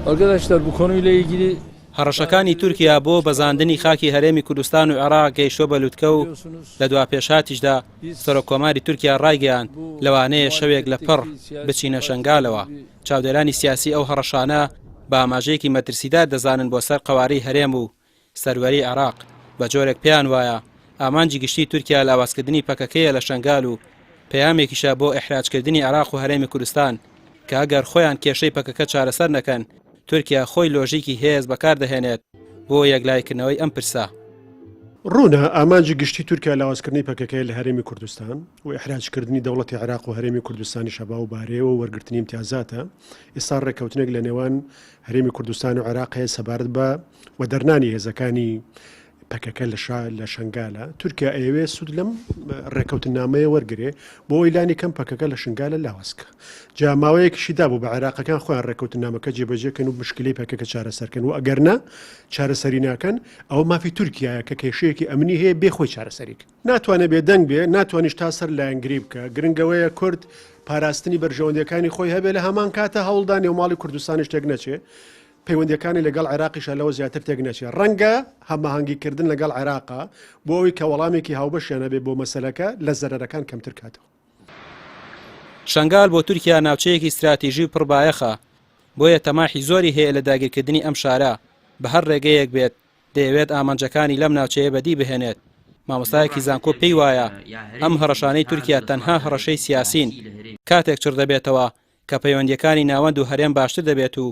Arkadaşlar bu konuyla ilgili هەڕەشەکانی تورکیا بۆ بەزاندنی خاکی هەرێمی کوردستان و عێراق گەیشتووە بە لوتکە و لە دوا پێشهاتیشدا سەرۆک کۆماری تورکیا ڕایگەیاند لەوانەیە شەوێک لە پڕ بچینە شەنگالەوە. چاودێرانی سیاسی ئەو هەڕەشانە بە ئاماژەیەکی مەترسیدار دەزانن بۆ سەر قەوارەی هەرێم و سەروەری عێراق، بە جۆرێک پێیان وایە ئامانجی گشتی تورکیا لاوازکردنی پەکەکەیە لە شەنگال و پەیامێکیشە بۆ ئیحراجکردنی عێراق و هەرێمی کوردستان کە ئەگەر خۆیان کێشەی پەکەکە چارەسەر نەکەن تورکیا خۆی لۆژیکی هێز بەکار دەهێنێت بۆ یەکلایکردنەوەی ئەم پرسە. ڕوونە ئامانجی گشتی تورکیا لاوازکردنی پەکەکەیە لە هەرێمی کوردستان و ئیحراجکردنی دەوڵەتی عێراق و هەرێمی کوردستانیشە بەو بارەیەوە وەرگرتنی ئیمتیازاتە. ئێستا ڕێککەوتنێک لە نێوان هەرێمی کوردستان و عێراق هەیە سەبارەت بە وەدەرنانی هێزەکانی پەکەکە لە شا لە شنگالە تورکیا ئەیەوێ سوود لەم ڕێکەوتنامەیە وەرگێ بۆ ئەوی لانی کەم پەکەکە لە شنگالە لاوازکە جا ماوەیەکیشی دابوو بە عێراقەکان خۆیان ڕێکەوتنامەکە جێبەجێکەن و مشکلی پەکەکە چارەسەرکەن و ئەگەر نا چارەسەری ناکەن ئەوە مافی تورکیایە کە کێشەیەکی ئەمنی هەیە بێ خۆی چارەسەریک ناتوانێت بێدەنگ بێ ناتوانیش تا سەر لایەنگری بکە گرنگەوەیە کورد پاراستنی بەرژەوەندیەکانی خۆی هەبێ لە هەمان کاتە هەوڵدا نێوماڵی کوردستانی شتێک نەچێ پەیوەندیەکانی لەگەڵ عێراقیشا لەوە زیاتر تێک نەچێ ڕەنگە هەماهەنگی کردن لەگەڵ عێراقا بۆ ئەوی کە وەڵامێکی هاوبەشیان هەبێ بۆ مەسەلەکە لە زەرەرەکان کەمتر کاتەوە. شەنگال بۆ تورکیا ناوچەیەکی ستراتیژی و پڕبایەخە، بۆیە تەماحی زۆری هەیە لە داگیرکردنی ئەم شارە، بە هەر ڕێگەیەک بێت دەیەوێت ئامانجەکانی لەم ناوچەیە بەدی بهێنێت، مامۆستایەکی زانکۆ پێی وایە ئەم هەڕەشانەی تورکیا تەنها هەڕەشەی سیاسین، کاتێک چڕ دەبێتەوە کە پەیوەندییەکانی ناوەند و هەرێم باشتر دەبێت و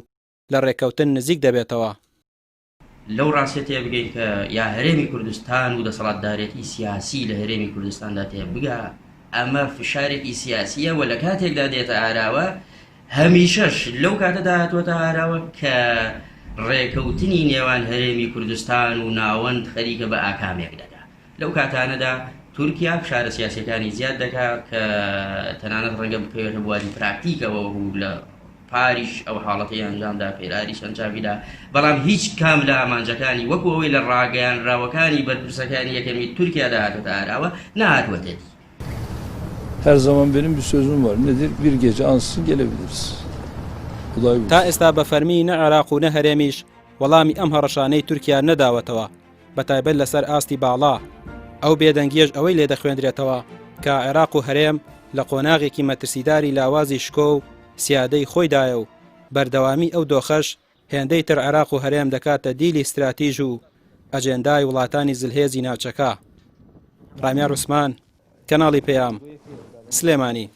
لە ڕێککەوتن نزیک دەبێتەوە. لەو ڕاستیە تێبگەین کە یا هەرێمی کوردستان و دەسەڵاتدارێتی سیاسی لە هەرێمی کوردستاندا تێبگا ئەمە فشارێکی سیاسیە و لە کاتێکدا دێتە ئاراوە هەمیشەش لەو کاتەدا هاتووەتە ئاراوە کە ڕێکەوتنی نێوان هەرێمی کوردستان و ناوەند خەریکە بە ئاکامێک دەگا. لەو کاتانەدا تورکیا فشارە سیاسیەکانی زیاد دەکا کە تەنانەت ڕەنگە بکەوێتە بواری پراکتیکەوە و لە پاریش ئەو حاڵەتی ئەنجامدا پێراریش ئەنجامیدا بەڵام هیچ کام لە ئامانجەکانی وەکو ئەوەی لە ڕاگەیانراوەکانی بەرپرسەکانی یەکەمی تورکیادا هاتووەتە ئاراوە نەهاتووەتە دی. Her zaman benim bir sözüm var. Nedir? Bir gece ansızın gelebiliriz. Olay تا ئێستا بە فەرمی نە عێراق و نە هەرێمیش وەڵامی ئەم هەڕەشانەی تورکیا نەداوەتەوە. بەتایبەت لەسەر ئاستی باڵا، ئەو بێدەنگیەش ئەوەی لێدەخوێندرێتەوە کە عێراق و هەرێم لە قۆناغێکی مەترسیداری لاوازی شکۆ و سیادەی خۆیدایە و بەردەوامی ئەو دۆخەش هێندەی تر عێراق و هەرێم دەکاتە دیلی ستراتیژ و ئەجێندای وڵاتانی زلهێزی ناوچەکە. ڕامیار عوسمان، کەناڵی پەیام، سلێمانی.